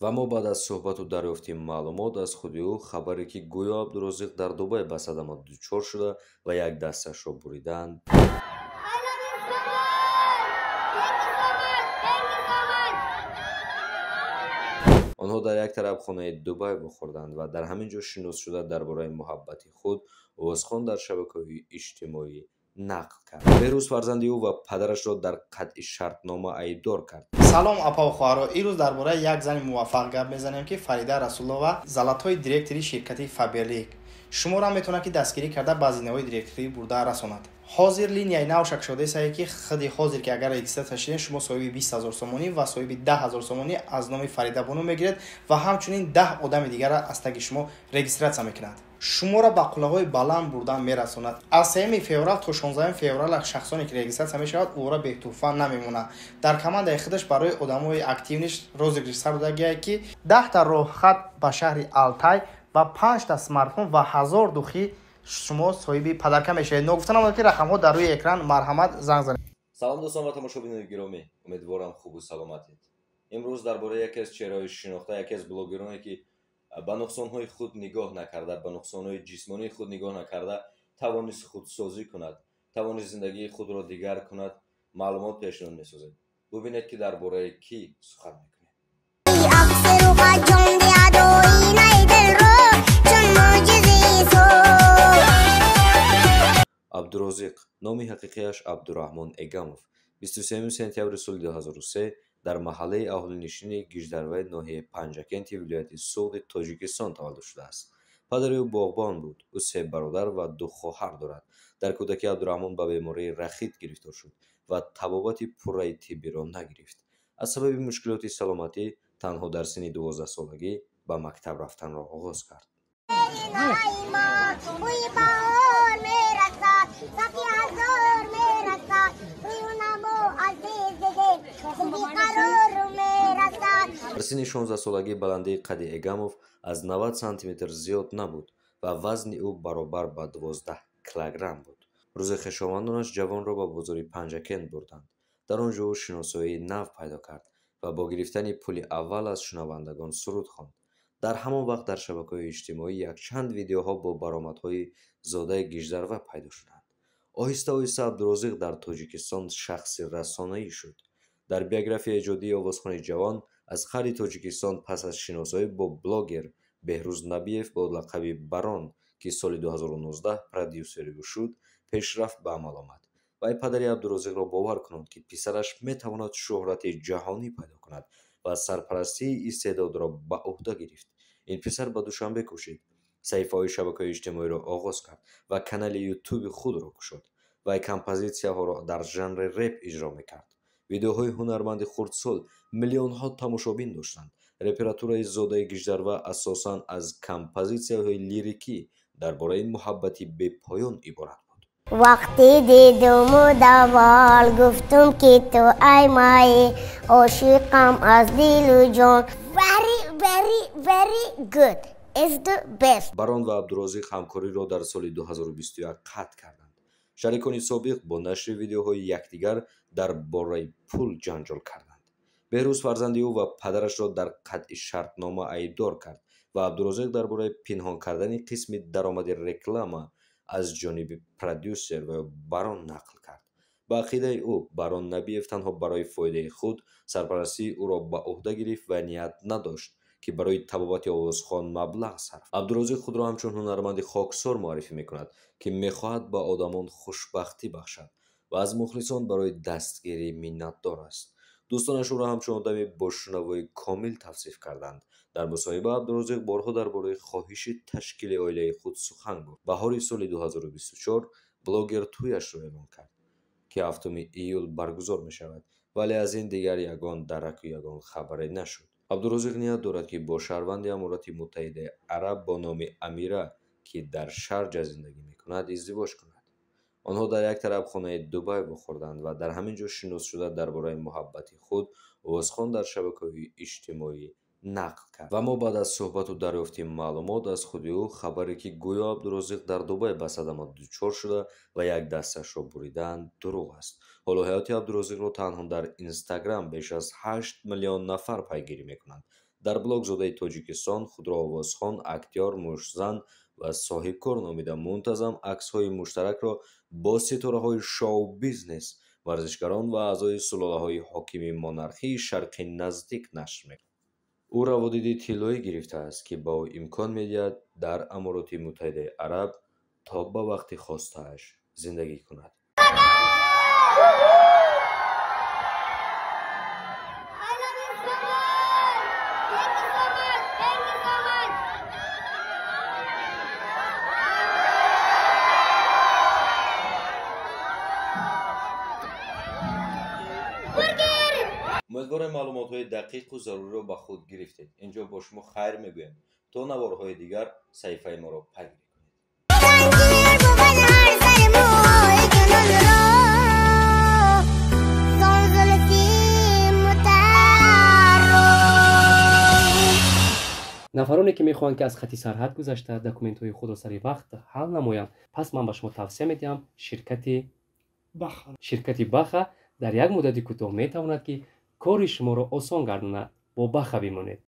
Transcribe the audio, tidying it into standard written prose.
Ва мо баъд аз суҳбату дарёфти маълумот аз худи ӯ хабаре, ки гӯё Абдурозиқ дар Дубай ба садама дучор шуда ва як дасташро буридаанд, онҳо дар як тарабхонаи Дубай вохӯрданд ва дар ҳамин ҷо шинос шуда дар бораи муҳаббати худ овозхон дар шабакаҳои иҷтимоӣ нақл кард. Беҳрӯз фарзанди ӯ ва падарашро дар қатъи шартнома айбдор кард. Салом, апаву хоҳаро. Ирӯз дар бораи як зани муваффақ гап мезанем, ки Фарида Расулова, золотой директори ширкати Фаберлик. Шуморо метавонад, ки дастгирӣ карда ба зинаҳои директорӣ бурда расонад. Ҳозир линияи нав шакшодесае, ки худи ҳозир, ки агар регистрация шудем, шумо соҳиби 20 000 сомонӣ ва соҳиби 10 000 сомонӣ аз номи Фарида бону мегиред ва ҳамчунин 10 одами дигарро аз таги шумо регистрация мекунад. Шуморо ба қуллаҳои баланд бурдан мерасонад. Аз 3 феврал то 16 феврал шахсоне, ки регистрация мешавад, ӯро бетӯҳфа намемонад. Дар командаи худаш барои одамои активный ш розыгрыш сар додагие, ки 10та роҳхат ба шаҳри Алтай ва панҷта смартфон ва 1000 духи шумо соҳиби подарка мешавед. Ногуфта намонад, ки рақамҳо дар рӯи экран, марҳамат, занг занед. Салом, дӯстон ва тамошобинони гиромӣ, умедворам, хубу саломатед. Имрӯз дар бораи яке аз чеҳраҳои шинохта, яке аз блогероне, ки ба нуқсонҳои худ нигоҳ накарда, ба нуқсонҳои ҷисмонии худ нигоҳ накарда, тавонист худсозӣ кунад, тавонист зиндагии худро дигар кунад, маълумот пешниҳод месозем. Бубинед, ки дар бораи кӣ сухан мекунем. Аксиру ҷон биадоинаи дилро чун мӯъҷизаи су. Абдурозиқ, номи ҳақиқияш Абдураҳмон Эгамов, 23 сентябри соли 2003 дар маҳаллаи аҳолинишини Гиждарваи ноҳияи Панҷакенти вилояти Суғди Тоҷикистон таваллуд шудааст. Падари ӯ боғбон буд. Ӯ се бародар ва ду хоҳар дорад. Дар кӯдакӣ Абдураҳмон ба бемории рахит гирифтор шуд ва табобати пурраи тиббиро нагирифт. Аз сабаби мушкилоти саломатӣ танҳо дар синни 12-солагӣ ба мактаб рафтанро оғоз кард. Ма бӯи баҳор мерасад, сафи ҳазор мерасад, рӯю намо азизи дил хуби қарор мерасад. Дар синни 16-солагӣ баландии қадди Эгамов аз 90 сантиметр зиёд набуд ва вазни ӯ баробар ба 12 килограмм буд. Рӯзе хешовандонаш ҷавонро ба бозори Панҷакент бурданд. Дар он ҷо ӯ шиносоии нав пайдо кард ва бо гирифтани пули аввал аз шунавандагон суруд хонд. Дар ҳамон вақт дар шабакаҳои иҷтимоӣ якчанд видеоҳо бо баромадҳои зодаи Гиждарва пайдо шуданд. Оҳиста оҳиста Абдурозиқ дар Тоҷикистон шахси расонаӣ шуд. Дар биографияи эҷодии овозхони ҷавон аз қаъри Тоҷикистон пас аз шиносоӣ бо блогер Беҳрӯз Набиев бо лақаби Барон, ки соли 2019 продюсери ӯ шуд, пешрафт ба амал омад. Вай падари Абдурозиқро бовар кунонд, ки писараш метавонад шӯҳрати ҷаҳонӣ пайдо кунад, ва сарпарастии истеъдодро ба ӯҳда гирифт. Ин писар ба Душанбе кӯчид, саҳифаҳои шабакаҳои иҷтимоиро оғоз кард ва канали Ютуби худро кушод. Вай композитсияҳоро дар жанри реп иҷро мекард. Видеоҳои ҳунарманди хурдсол миллионҳо тамошобин доштанд. Репертуари зодаи Гиждарва асосан аз композитсияҳои лирикӣ дар бораи муҳаббати бепоён иборат буд. Вақти дидуму давол гуфтум, ки ту ай май ошиқам аз дилу ҷон. Very, very, very good is the best. Барон ва Абдурозиқ ҳамкориро дар соли 2021 қатъ карданд. Шарикони собиқ бо нашри видеоҳои якдигар дар бораи пул ҷанҷол карданд. Беҳрӯз фарзанди ӯ ва падарашро дар қатъи шартнома айбдор кард ва Абдурозиқ дар бораи пинҳон кардани қисми даромади реклама аз ҷониби продюсер ва ё Барон нақл кард. Ба ақидаи ӯ, Барон Набиев танҳо барои фоидаи худ сарпарастии ӯро ба ӯҳда гирифт ва ният надошт, ки барои табобати овозхон маблағ сарф. Абдурозиқ худро ҳамчун ҳунарманди хоксор муаррифӣ мекунад, ки мехоҳад ба одамон хушбахтӣ бахшад ва аз мухлисон барои дастгирӣ миннатдор аст. Дӯстонаш ӯро ҳамчун одами бо шунавои комил тавсиф карданд. Дар мусоҳиба Абдурозиқ борҳо дар бораи хоҳиши ташкили оилаи худ сухан гуфт. Баҳори соли 2024 блогер тӯяшро эълон кард, ки 7 июл баргузор мешавад, вале аз ин дигар ягон дараку ягон хабаре нашуд. Абдурозиқ ният дорад, ки бо шаҳрванди Аморати Муттаҳидаи Араб бо номи Амира, ки дар Шарҷа зиндагӣ мекунад, издивоҷ кунад. Онҳо дар як тарабхонаи Дубай вохӯрданд ва дар ҳамин ҷо шинос шуда дар бораи муҳаббати худ овозхон дар шабакаҳои иҷтимоӣ нақл кард. Ва мо баъд аз суҳбату дарёфти маълумот аз худи ӯ хабаре, ки гӯё Абдурозиқ дар Дубай ба садама дучор шуда ва як дасташро буридаанд, дурӯғ аст. Ҳоло ҳаёти Абдурозиқро танҳо дар Инстаграм беш аз 8 миллион нафар пайгирӣ мекунанд. Дар блог зодаи Тоҷикистон худро овозхон, актёр, муштзан ва соҳибкор номида, мунтазам аксҳои муштаракро бо ситораҳои шоу-бизнес, варзишгарон ва аъзои сулолаҳои ҳокими монархии Шарқи Наздик нашр мекунад. Ӯ раводиди тиллоӣ гирифтааст, ки ба ӯ имкон медиҳад дар Амороти Муттаҳидаи Араб то ба вақти хостааш зиндагӣ кунад. Умедворем, маълумотҳои дақиқу заруриро ба худ гирифтед. Ин ҷо бо шумо хайр мегӯем. То наворҳои дигар саҳифаи моро пайгирӣ кунед. Занҷир бувад ҳар сари мӯи ҷунунро, зон зулфи мутарро. Нафароне, ки мехоҳанд, ки аз хати сарҳад гузашта, документҳои худро сари вақт ҳал намоянд, пас ман ба шумо тавсия медиҳам ширкати Баха. Дар як муддати кӯтоҳ метавонад, ки кори шуморо осон гардонад. Бо Баха бимонед.